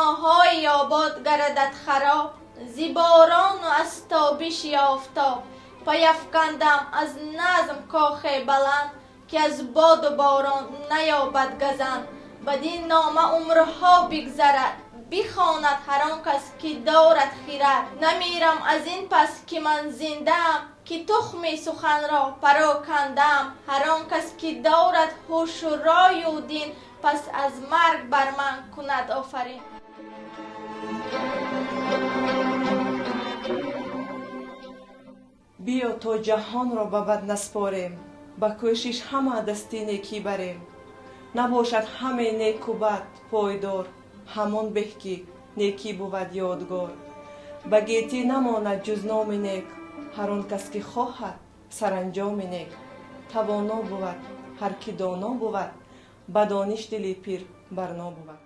Биноҳои обод гардад хароб зи борону аз тобиши офтоб. Паяфкандам аз назм кохе баланд, ки аз боду борон наёбад газанд. Бадин нома умрҳо бигзарад, бихонад ҳар он кас, ки дорад хирад. Намирам аз ин пас, ки ман зиндаам, ки тухми суханро парокандаам. Ҳар он кас, ки дорад ҳушу рою дин, пас аз марг бар ман кунад офарин. Биё то ҷаҳонро ба бад наспорем, ба кӯшиш ҳама дасти некӣ барем. Набошад ҳаме неку бад пойдор, ҳамон беҳ, ки некӣ бувад ёдгор. Ба гетӣ намонад ҷуз номи нек, ҳар он кас, ки хоҳад саранҷоми нек. Тавоно бувад ҳар ки доно бувад, ба дониш дили пир барно бувад.